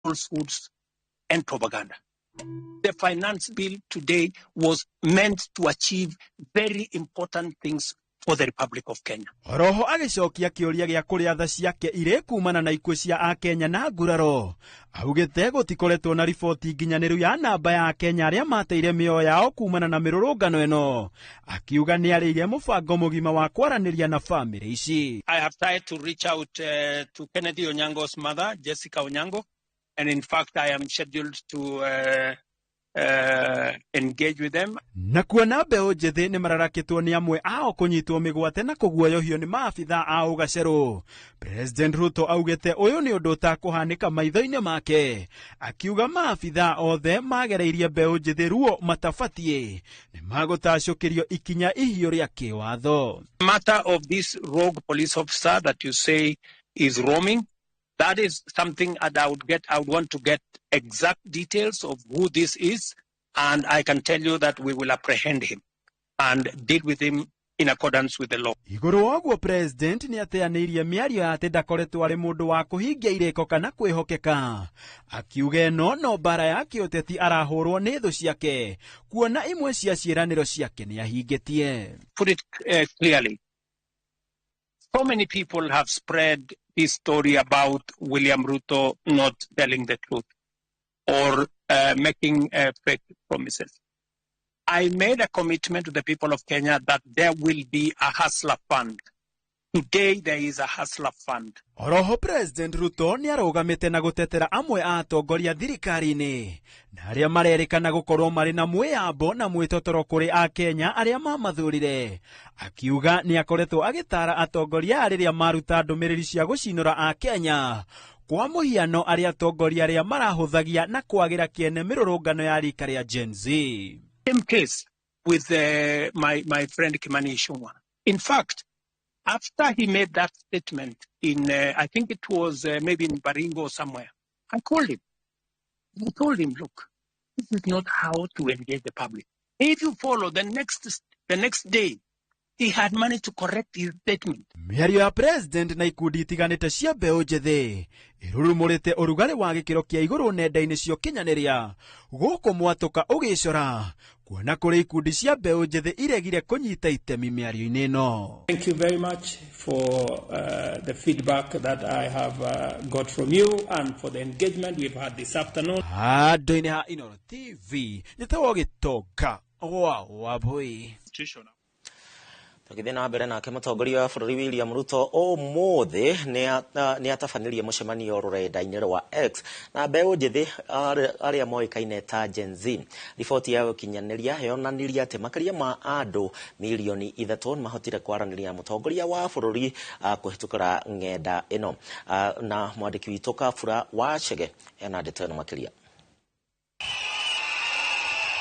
Falsehoods and propaganda. The finance bill today was meant to achieve very important things for the Republic of Kenya. Oroho agĩcokia kĩũria gĩa kũrĩa tha ciake irĩ kumana na ikuũ cia akenya na nguraro, augĩte gũtikoretwo na riboti nginyanĩru ya namba ya akenya arĩa mateire mĩoyo yao kumana na mĩrũrũngano ĩno, akiuga nĩ arĩirie mũbango mũgima wa kwaranĩria na bamĩrĩ ici. I have tried to reach out to Kennedy Onyango's mother, Jessica Onyango, and in fact, I am scheduled to engage with them. Na kuona mbeũ njĩthĩ nĩ mararakĩtwo nĩ amwe ao kũnyitwo mĩgwate na kũguoyohio nĩ maabitha a ũgacerũ, President Ruto augĩte ũyũ nĩ ũndũ ũtakũhanĩka maitho-inĩ make, akiuga maabitha othe magereirie mbeũ njĩthĩ ruo matabatiĩ nĩ magũtacũkĩrio ikinya ihiũ rĩa kĩwatho. Matter of this rogue police officer that you say is roaming, that is something that I would want to get exact details of who this is, and I can tell you that we will apprehend him and deal with him in accordance with the law. Igũrũ wa ũguo, president nĩ ateanĩirie mĩario ya atĩ ndakoretwo arĩ mũndũ wa kũhingia irĩko kana kwĩhokeka, akiuga ĩno no mbara ya kĩũteti arahũrwo nĩ thũ ciake, kuona imwe cia ciĩranĩro ciake nĩ ahingĩtie. Put it clearly, so many people have spread this story about William Ruto not telling the truth or making fake promises. I made a commitment to the people of Kenya that there will be a hustler fund. Today there is a hustler fund. Oroho President Ruto nĩ arũgamĩte na gũtetera amwe a atongoria thirikari-inĩ na arĩa marerĩkana gũkorwo marĩ na mwĩyambo na mwĩtotoro kũrĩ akenya arĩa mamathurire, akiuga nĩ akoretwo agĩtara atongoria rĩrĩa maruta ndũmĩrĩri cia gũcinũra akenya, kwa mũhiano arĩa atongoria arĩa marahũthagia na kwagĩra kĩene mĩrũrũngano ya rika rĩa Gen Z. Same case with my friend Kimani Ichung'wah. In fact, after he made that statement in, I think it was maybe in Baringo or somewhere, I called him. I told him, "Look, this is not how to engage the public." If you follow the next day, he had managed to correct his statement. Mĩario ya president na ikundi itiganĩte cia mbeũ njĩthĩ ĩrurumũrĩte ũrugarĩ wa gĩkĩro kĩa igũrũ nenda-inĩ cia ũkinyanĩria, gũkũ mwatũka ũgĩcora kuona kũrĩ ikundi cia mbeũ njĩthĩ iregire kũnyita itemi mĩario-inĩ ĩno. Thank you very much for the feedback that I have got from you and for the engagement we've had this afternoon. Handũ-inĩ ha Inooro TV, njĩtagwo Gĩtonga wa Wambui. Tũgĩthiĩ na mbere, nake mũtongoria wa bũrũri William Ruto ũmũthĩ nĩ atabanirie mũcemanio rũrenda-inĩ rwa X na mbeũ njĩthĩ arĩa moĩkaine ta Gen Z. Riboti ya ũkinyanĩria yonanirie atĩ makĩria ma andũ 3 milioni nĩ mahotire kwaranĩria na mũtongoria wa bũrũri kũhĩtũkĩra ng'enda ĩno. Na mwandĩki witũ Kabura wa Chege ena ndeto ĩno makĩria.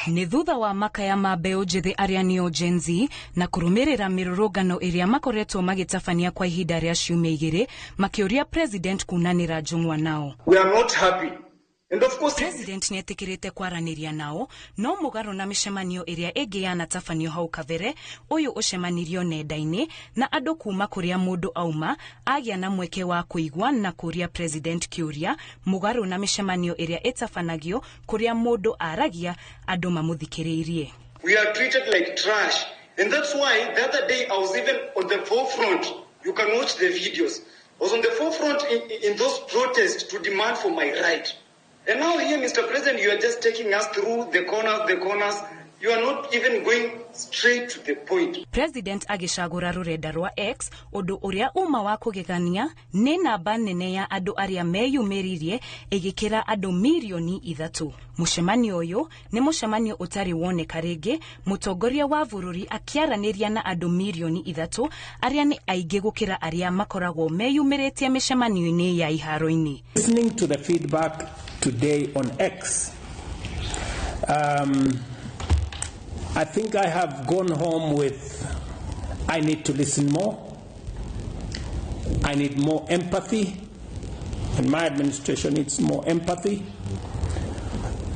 Nĩ thutha wa makaya ma mbeũ njĩthĩ arĩa nĩo Gen Z na kũrũmĩrĩra mĩrũrũngano ĩrĩa makoretwo magĩtabania kwa ihinda rĩa ciumia 2 makĩũria president kunanĩra njũng'wa nao. We are not happy. And of course, President nĩetĩkĩrĩte kwaranĩria nao, no mũgarũ na mĩcemanio ĩrĩa ĩngĩ yanatabanio hau kabere, ũyũ ũcemanirio nenda-inĩ na andũ kuma kũrĩa mũndũ auma agĩa na mweke wa kũigua na kũria president kĩũria, mũgarũ na mĩcemanio ĩrĩa ĩtabanagio kũrĩa mũndũ aragia andũ mamũthikĩrĩirie. We are treated like trash. And that's why the other day I was even on the forefront. You can watch the videos. I was on the forefront in those protests to demand for my right. And now here, Mr. President, you are just taking us through the corners, the corners. You are not even going straight to the point. President agĩcagũra rũrenda rwa X, ũndũ ũrĩa uma wa kũgegania nĩ namba nene ya andũ arĩa meyumĩririe ĩgĩkĩra andũ 3 milioni. Mũcemanio ũyũ nĩ mũcemanio ũtarĩ woneka rĩngĩ, mũtongoria wa bũrũri akĩaranĩria na andũ 3 milioni arĩa nĩ aingĩ gũkĩra arĩa makoragwo meyumĩrĩtie mĩcemanio-inĩ ya iharo-inĩ. Listening to the feedback today on X, I think I have gone home with I need to listen more, I need more empathy, and my administration needs more empathy.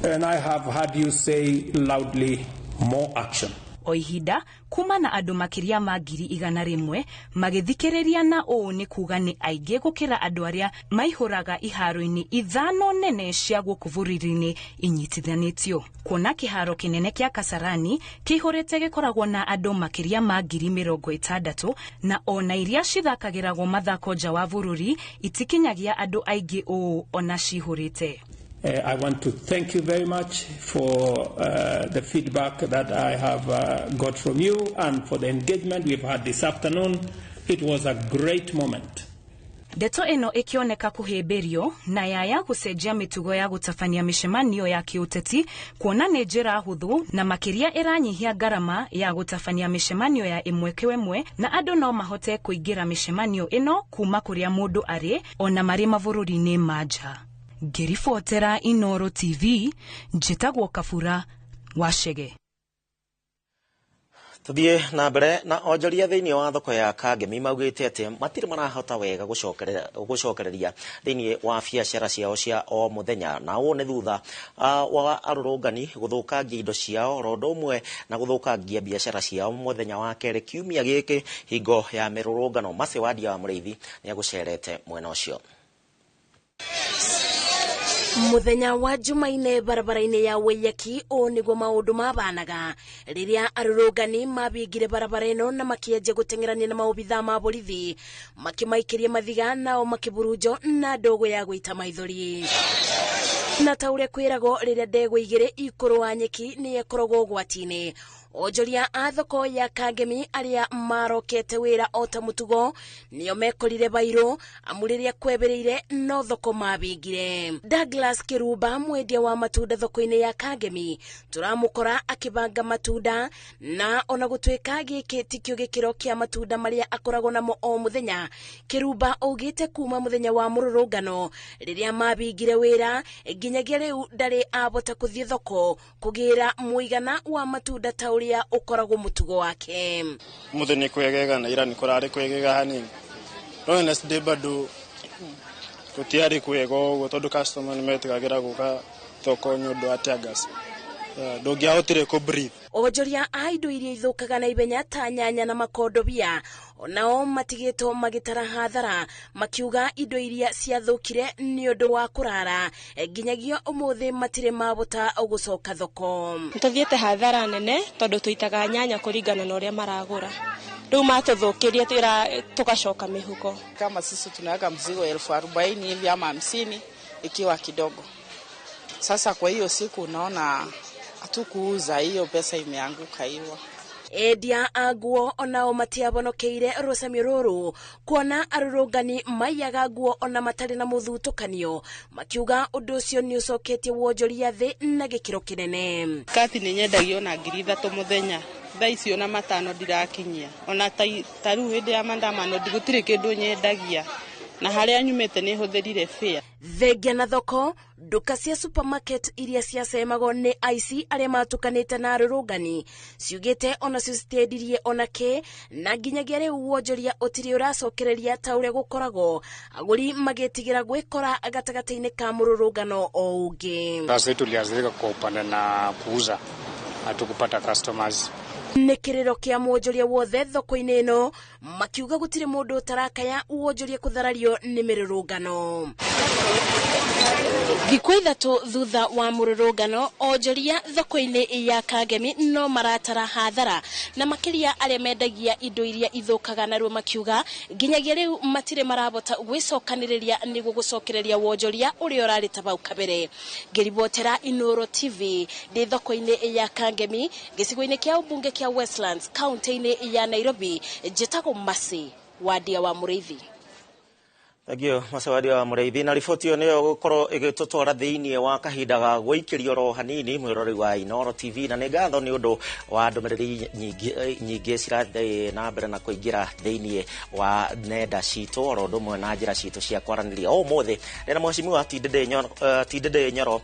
And I have heard you say loudly, more action. O ihinda kuma na andũ makĩria ma 100,000 magĩthikĩrĩria, na ũũ nĩ kuga nĩ aingĩ gũkĩra andũ arĩa maihũraga iharo-inĩ 5 nene cia gũkũ bũrũri-inĩ inyitithanĩtio. Kuona kĩharo kĩnene kĩa Kasarani kĩihũrĩte gĩkoragwo na andũ makĩria ma 60,000, na ona iria cithakagĩragwo mathako nja wa bũrũri itikinyagia andũ aingĩ ũũ ona cihũrĩte. I want to thank you very much for the feedback that I have got from you and for the engagement we've had this afternoon. It was a great moment. Ndeto ĩno ĩkĩoneka kũhĩmbĩrio na yaya gũcenjia mĩtugo ya gũtabania mĩcemanio ya kĩũteti, kuona nĩ njĩra hũthũ na makĩria ĩranyihia ngarama ya gũtabania mĩcemanio ya ĩmwe kwa ĩmwe, na andũ no mahote kũingĩra mĩcemanio ĩno kuma kũrĩa mũndũ arĩ ona marĩ mabũrũri-inĩ ma nja. Ngĩribotera Inooro TV, njĩtagwo Kabura wa Chege. Tuthiĩ na mbere na onjoria thĩinĩ wa thoko ya Kangemi maugĩte atĩ matirĩ marahota wega gũcokereria thĩinĩ wa biacara ciao cia o mũthenya, na ũũ nĩ thutha wa arũrũngani gũthũkangia indo ciao oro ũndũ ũmwe na gũthũkangia biacara ciao mũthenya wa kerĩ kiumia gĩkĩ hingo ya mĩrũrũngano. Mercy Wandia wa Mũrĩithi nĩagũcerete mwena ũcio. Muthenya wa Jumaine barabara-inĩ ya Waiyaki, ũũ nĩguo maũndũ mabanaga rĩrĩa arũrũngani mabingire barabara ĩno na makĩanjia gũteng'erania na maobithaa ma borithi, makĩmaikĩria mathiga nao makĩburunjo na ndogo ya gũita maithori. Na ta ũrĩa kwĩragwo, rĩrĩa ndegwa igĩrĩ ikũrũa nyeki nĩ ĩkoragwo ũgwati-inĩ. Onjoria a thoko ya Kangemi arĩa marokete wĩra o ta mũtugo nĩo mekorire bairũ, amu rĩrĩa kwebĩrĩire no thoko mabingire. Douglas Kĩrumba, mwendia wa matunda thoko-inĩ ya Kangemi, tũramũkora akĩbanga matunda, na ona gũtuĩka gĩkĩ tikĩo gĩkĩro kĩa matunda marĩa akoragwo namo o mũthenya, Kĩrumba augĩte kuma mũthenya wa mũrũrũngano rĩrĩa mabingire wĩra nginyagia rĩu ndarĩ abota kũthiĩ thoko kũgĩra mũigana wa matunda ta ũrĩa ũkoragwo mũtugo wake. Mũthĩ nĩ kwegega na ira nĩ kũrarĩ kwegega hanini, no Wednesday bado gũtiarĩ kwega ũguo tondũ customer nĩ metigagĩra gũka thoko nĩ ũndũ wa tear gas. Ndũngĩahotire kũ breathe. Onjoria a indo iria ithũkaga na ihenya ta nyanya na makondobia onao matigĩtwo magĩtara hathara, makiuga indo iria ciathũkire nĩ ũndũ wa kũrara nginyagia ũmũthĩ matirĩ mabota gũcoka thoko. Tũthiĩte hathara nene tondũ tũitaga nyanya kũringana na ũrĩa maragũra, rĩu matũthũkĩrie tũgacoka mĩhuko. Kama sisi tunaweka mzigo 40,000 hivi ama 50 ikiwa kidogo. Sasa kwa hiyo siku unaona hatukuuza, hiyo pesa imeanguka hiyo. Endia a nguo onao matiabonokeire rũcamio rũrũ kuona arũrũngani maiyaga nguo ona matarĩ na mũthutũkanio, makiuga ũndũ ũcio nĩ ũcoketie wonjoria thĩ na gĩkĩro kĩnene. Kati nĩ nyendagio na 3,000 mũthenya, thaa ici ona 5 ndirakinyia, ona ta rĩu hĩndĩ ya maandamano gũtirĩ kĩndũ nyendagia, na harĩa nyumĩte nĩ hũthĩrire fare. Thengia na thoko, nduka cia supermarket iria ciacemagwo nĩ aici arĩa matukanĩte na arũrũngani ciugĩte onacio citiendirie ona kĩ, na nginyagia rĩu wonjoria ũtirĩ ũracokereria ta ũrĩa gũkoragwo, agũri magĩtigĩra gwĩkora gatagatĩ-inĩ ka mũrũrũngano o ũngĩ. Sasa tuliathirika kwa upande na kuuza, hatukupata customers. Nĩ kĩrĩro kĩa mwonjoria wothe thoko-inĩ ĩno, makiuga gũtirĩ mũndũ ũtarakaya wonjoria kũtharario nĩ mĩrũrũngano. Thikũ 3 thutha wa mũrũrũngano, onjoria thoko-inĩ ya Kangemi no maratara hathara, na makĩria arĩa mendagia indo iria ithũkaga narua, makiuga nginyagia rĩu matirĩ marabota gwĩcokanĩrĩria nĩguo gũcokereria wonjoria ũrĩa ũrarĩ ta bau kabere. Ngĩribotera Inooro TV ndĩ thoko-inĩ ya Kangemi gĩcigo-inĩ kĩa ũmbunge kĩa Westlands kaunti-inĩ ya Nairobi, njĩtagwo Mercy Wandia wa Mũrĩithi. Thank you, Mercy Wandia wa Mũrĩithi. Na riboti ĩyo nĩyo gũkorwo ĩgĩtũtwara thĩinĩ wa kahinda ga gũikĩrio oro hanini mwĩroreri wa Inooro TV, na nĩ ngatho nĩ ũndũ wa ndũmĩrĩri nyingĩ cirathiĩ na mbere na kũingĩra thĩinĩ wa nenda citũ oro ũndũ ũmwe na njĩra citũ cia kwaranĩria. Ũmũthĩ ndĩna mheshimiwa Tindede Nyoro,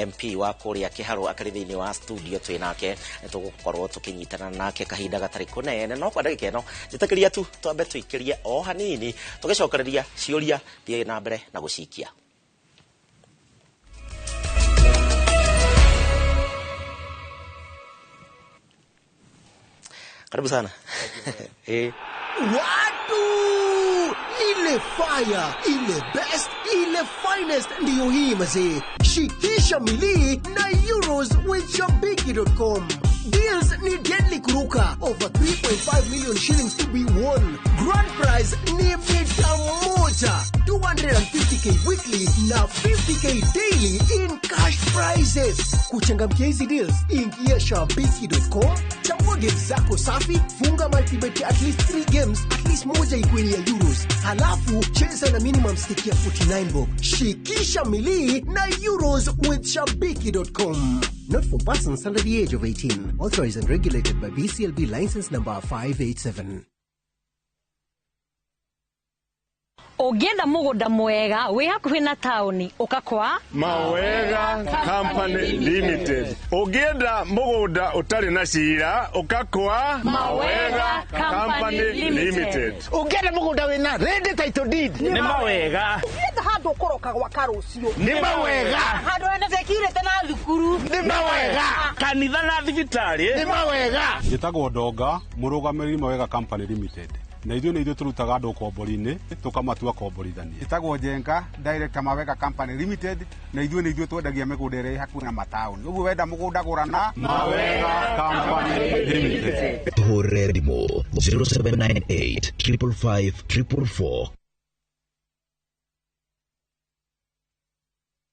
MP wa kũrĩa Kĩharũ, akĩrĩ thĩinĩ wa studio twĩ nake, nĩ tũgũkorwo tũkĩnyitana nake kahinda gatarĩ kũnene, no kwa ndagĩka ĩno njĩtĩkĩria tu twambe tũikĩrie o hanini tũgĩcokereria ciũria thiĩ na mbere na gũcikia. Karibu sana. Watu ile fire, ile best, ile finest ndiyo hii mazee. Shikisha milii na Euros with Shabiki.com. Deals ni deadly kuruka. Over 3.5 million shillings to be won. Grand prize ni mita moja. 250k weekly na 50k daily in cash prizes. Kuchangamkia hizi deals, ingia Shabiki.com, chagua games zako safi, funga multibet at least 3 games, at least moja ikuwe ni ya Euros. Halafu cheza na minimum stake ya 49 bob. Shikisha milii na Euros with Shabiki.com. Not for persons under the age of 18. Authorized and regulated by BCLB license number 587. Ũngĩenda mũgũnda mwega wĩ hakuhĩ na taũni ũka kwa Mawega Company Limited. Ũngĩenda mũgũnda ũtarĩ na cira ũka kwa Mawega Company Limited. Ũngĩenda mũgũnda wĩna ready title deed nĩ Mawega. Ũngĩenda handũ ũkũroka gwaka rũciũ nĩ Mawega. Handũ hena security na thukuru nĩ Mawega. Kanitha na thibitarĩ nĩ Mawega. Njĩtagwo Ndonga, mũrũgamĩrĩri Mawega Company Limited. Na ithuĩ nĩ ithuĩ tũrutaga andũ ũkombori-inĩ tũkamatua komborithania. Njĩtagwo Njenga, director Mawega Company Limited, na ithuĩ nĩ ithuĩ twendagia mĩgũnda ĩrĩa ĩ hakuhĩ na mataũni. Ũguo wenda mũgũnda gũra na Mawega Company Limited. Tũhũrĩre thimũ 0798 555 444.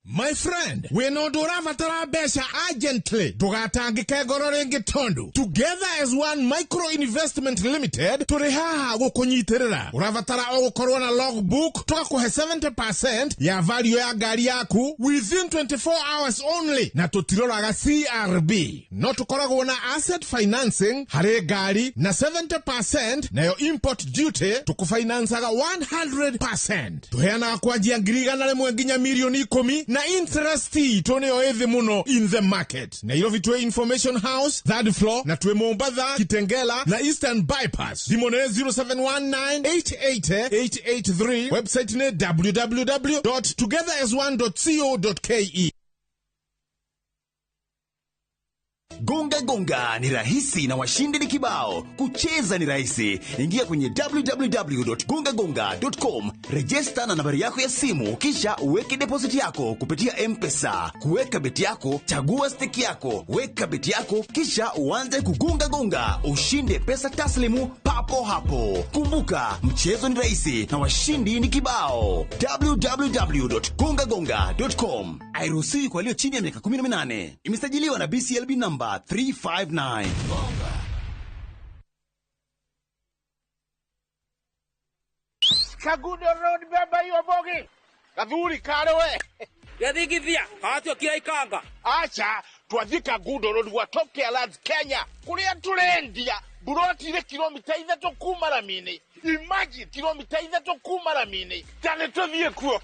My friend, wĩna ũndũ ũrabatara mbeca urgently, ndũgatangĩke ngoro rĩngĩ tondũ Together as One Micro Investment Limited tũrĩ haha gũkũnyitĩrĩra. Ũrabatara o gũkorwo na logbook, tũgakũhe 70% ya value ya ngari yaku within 24 hours only, na tũtiroraga CRB. No tũkoragwo na asset financing harĩ ngari na 70%, nayo import duty tũkũfinancaga 100%. Tũheanaga kwanjia 100,000 nginya 10,000,000 na interest itũ nĩyo ĩthĩ mũno in the market. Nairobi twĩ Information House third floor, na twĩ Mombatha, Kitengela na Eastern Bypass. Thimũ nĩ 0719880883, website nĩ www.togetherasone.co.ke. Gonga gonga ni rahisi na washindi ni kibao. Kucheza ni rahisi. Ingia kwenye www.gongagonga.com, rejesta na nambari yako ya simu, kisha uweke deposit yako kupitia M-Pesa. Kuweka beti yako, chagua stake yako, weka beti yako, kisha uanze kugonga gonga, ushinde pesa taslimu papo hapo. Kumbuka, mchezo ni rahisi na washindi ni kibao. www.gongagonga.com. Hairuhusiwi kwa walio chini ya miaka 18. Imesajiliwa na BCLB number 359. Kagundo Road beba hiyo bogi. Gathuri karowe. Gethigithia, atio ikanga. Acha twathi Kagundo Road gwa Top Care Lands Kenya. Kuria turendia buroti ile kilomita 3 kuma ramini. Imagine kilomita 3 kuma ramini. Tane tuthie kuo.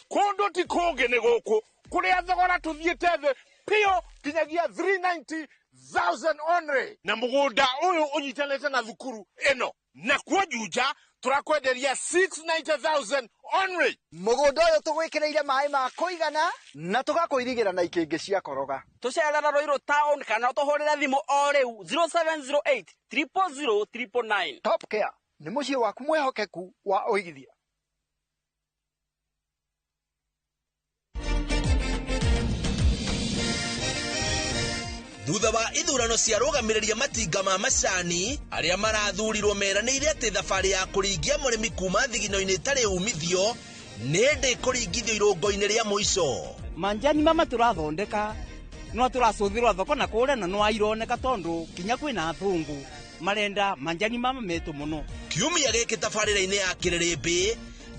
Kundu ti kungi ni guku. Kuria thogora tuthiete thi pio kinyagia 390,000 only. Na mugunda uyu unyitanite na thukuru ino. Na kwa Juja turakwenderia 690,000 only. Mũgũnda ũyũ tũgwĩkĩrĩire maĩ ma kũigana na tũgakũirigĩra na ikĩngĩ cia koroga. Tũcerera Ruiru town kana ũtũhũrĩre thimũ o rĩu 0708 000 999. Top Care nĩ mũciĩ waku mwĩhokeku wa ũigithia. Thutha wa ithurano cia rũgamĩrĩria matinga ma macani arĩa marathurirwo meranĩire atĩ thabarĩ ya kũringia mũrĩmi kuma thigino-inĩ ĩtarĩ umithio nĩ hĩndĩ ĩkũringithio irũngo-inĩ rĩa mũico. Manjani mama tũrathondeka no tũracũthĩrwo thoko na kũrĩa na no ironeka tondũ kinya kwĩna athũngũ marenda manjani mama metũ mũno. Kiumia gĩkĩ tabarĩra-inĩ ya Kĩrĩrĩmbĩ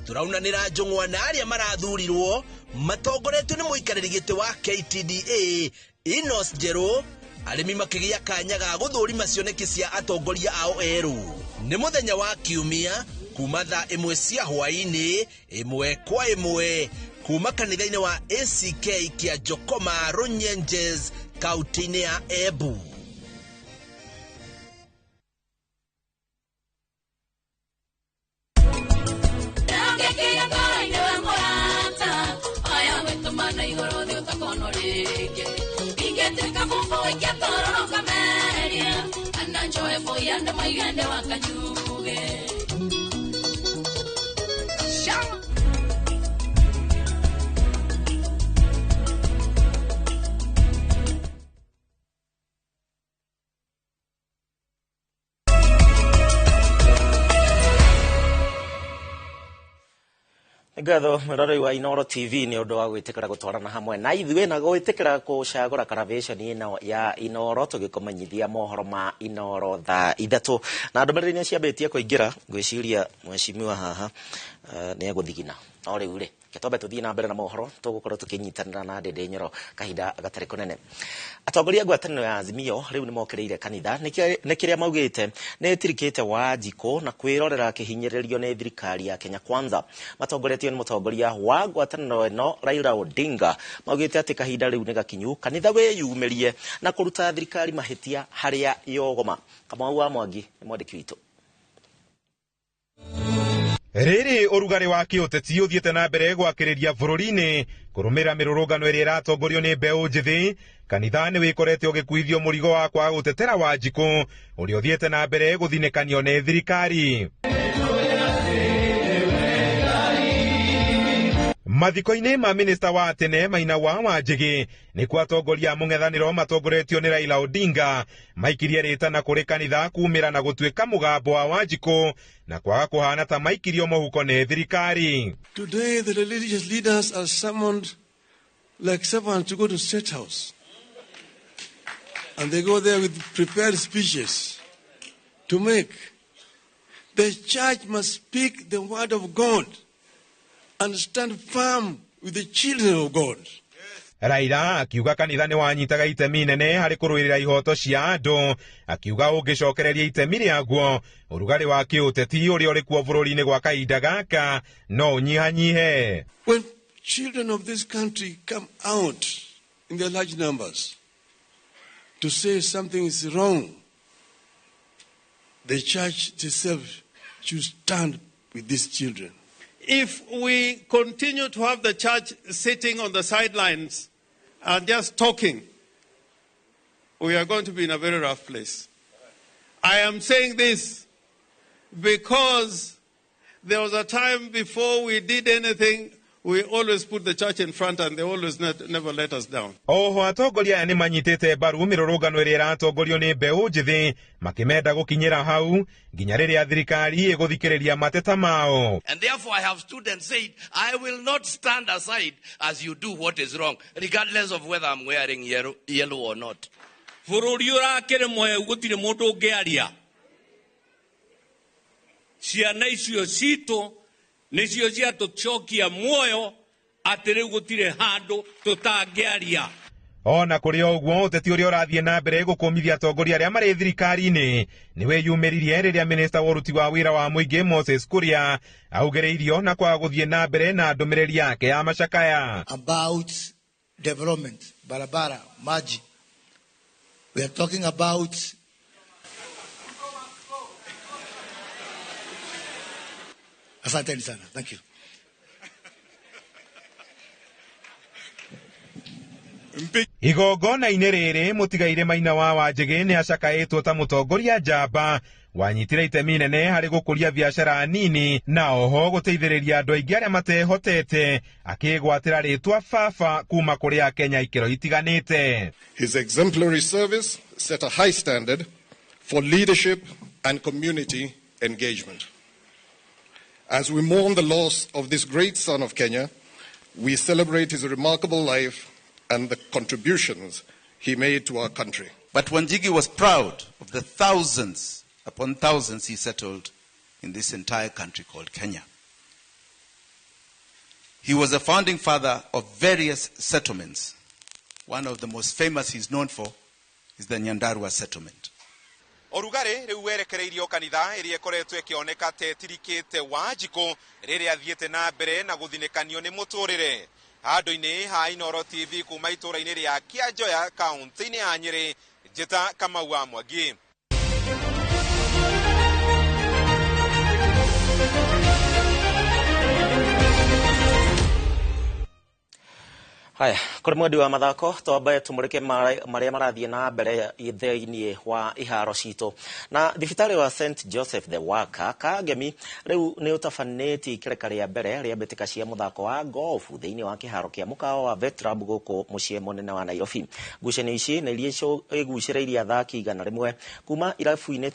tũraunanĩra njũng'wa na arĩa marathurirwo matongoretio nĩ mũikarĩri gĩtĩ wa KTDA Enos Njerũ, arĩmi makĩgĩa kanya ga gũthũrima cioneki cia atongoria ao erũ. Nĩ mũthenya wa kiumia kuma thaa 1 cia hwaĩ-inĩ 1 kwa 1 kuma kanitha-inĩ wa ACK kĩa Njokoma Runyenjes kaunti-inĩ ya Embu. Njoe maigende wakanyuge. Shawa. Ngatho mwirorei wa Inooro TV ni undu wa gwitikira gutwarana hamwe na ithuĩ na gwitikira gucagura karavĩconi ĩno ya Inooro tũgĩkũmenyithia mohoro ma Inooro thaa 3 na ndũmĩrĩri nĩ ciambĩtie kũingĩra ngwĩciria mheshimiwa haha nĩ egũthigina no rĩu rĩ twambe tũthiĩ na mbere na mohoro tũgũkorwo tũkĩnyitanĩra na Ndĩndĩ Nyoro kahinda gatarĩ kũnene. Atongoria a ngwatanĩro ya Azimio rĩu nĩmokĩrĩire kanitha nĩ kĩrĩa maugĩte nĩ ĩtirikĩte Wanjikũ na kwĩrorera kĩhinyĩrĩrio nĩ thirikari ya Kenya Kwanza. Matongoretio nĩ mũtongoria wa ngwatanĩro ĩno Raila Odinga maugĩte atĩ kahinda rĩu nĩ gakinyu kanitha wĩyumĩrie na kũruta thirikari mahĩtia harĩa yogoma. Kamau wa Mwangi nĩ mwandĩki witũ. Rĩrĩ ũrugarĩ wa kĩũteti ũthiĩte na mbere gwakĩrĩria bũrũri-inĩ kũrũmĩrĩra mĩrũrũngano ĩrĩa ĩratongorio nĩ mbeũ njĩthĩ kanitha nĩ wĩkorete ũgĩkuithio mũrigo wa kwaga gũtetera Wanjikũ ũrĩa ũthiĩte na mbere gũthinĩkanio nĩ thirikari. Mathiko-inĩ ma minista wa tene Maina wa Wanjigi nĩkuo atongoria a mũng'ethanĩro matongoretio nĩ Raila Odinga maikirie rĩtana kũrĩ kanitha kumĩra na gũtuĩka mũgambo wa Wanjikũ na kwaga kũhana ta maikirio mũhuko nĩ thirikari. Today the religious leaders are summoned like servants to go to State House, and they go there with prepared speeches to make. The church must speak the word of God and stand firm with the children of God. Raila akiuga kanitha nĩ wanyitaga itemi nene harĩ kũrũĩrĩra ihoto cia andũ, akiuga ũngĩcokereria itemi rĩaguo ũrugarĩ wa kĩũteti ũrĩa ũrĩ kuo bũrũri-inĩ gwa kahinda gaka no ũnyihanyihe. When children of this country come out in their large numbers to say something is wrong, the church itself should stand with these children. If we continue to have the church sitting on the sidelines and just talking, we are going to be in a very rough place. I am saying this because there was a time before we did anything, we always put the church in front and they always never let us down. Oho atongoria aya nĩmanyitĩte mbaru mĩrũrũngano ĩrĩa ĩratongorio nĩ mbeũ njĩthĩ makĩmenda gũkinyĩra hau nginya rĩrĩa thirikari ĩgũthikĩrĩria mateta mao. And therefore I have stood and said, I will not stand aside as you do what is wrong, regardless of whether I'm wearing yellow or not. Bũrũri ũrakĩrĩ mũhehu gũtirĩ mũndũ ũngĩaria. Ciana icio citũ nĩcio ciatũcokia muoyo atĩ rĩu gũtirĩ handũ tũtangĩaria. Ona kũrĩ o ũguo ũteti ũrĩa ũrathiĩ na mbere gũkũmithia atongoria arĩa marĩ thirikari-inĩ nĩ wĩyumĩririe rĩrĩa minista wa ũruti wa wĩra wa mũingĩ Moses Kuria augĩrĩirio na kwaga gũthiĩ na mbere na ndũmĩrĩri yake ya macakaya. About development, barabara, maji. We are talking about Asanteni sana. Thank you. Igongona-inĩ rĩrĩ mũtigaire Maina wa Wanjigi nĩ acakaĩtwo ta mũtongoria njamba wanyitire itemi nene harĩ gũkũria biacara nini na oho gũteithĩrĩria andũ aingĩ arĩa matehotete akĩgwatĩra rĩtwa baba kuma kũrĩ Akenya ikĩro itiganĩte. His exemplary service set a high standard for leadership and community engagement. As we mourn the loss of this great son of Kenya, we celebrate his remarkable life and the contributions he made to our country. But Wanjigi was proud of the thousands upon thousands he settled in this entire country called Kenya. He was a founding father of various settlements. One of the most famous he's known for is the Nyandarua settlement. Ũrugarĩ rĩu werekereirio kanitha ĩrĩa ĩkoretwo ĩkĩoneka ta ĩtirikĩte Wanjikũ rĩrĩa athiĩte na mbere na gũthinĩkanio nĩ mũtũrĩre. Handũ-inĩ ha Inooro TV kuma itũũra-inĩ rĩa Kĩanjoya kaũntĩ-inĩ ya Nyĩrĩ, Njĩta Kamau wa Mwangi. Haya, kũrĩ mwendi wa mathako, twambe tũmũrĩke marĩa marathiĩ na mbere thĩinĩ wa iharo citũ. Na thibitarĩ wa St Joseph the Worker Kangemi rĩu nĩ ũtabanĩtie ikereka rĩa mbere rĩa mbĩtĩka cia mũthako wa golf thĩinĩ wa kĩharo kĩa mũkawa wa Vetrab gũkũ mũciĩ mũnene wa Nairobi. Ngucanio ici nĩ iria igucĩrĩirie athaki 100 kuma irabu-inĩ.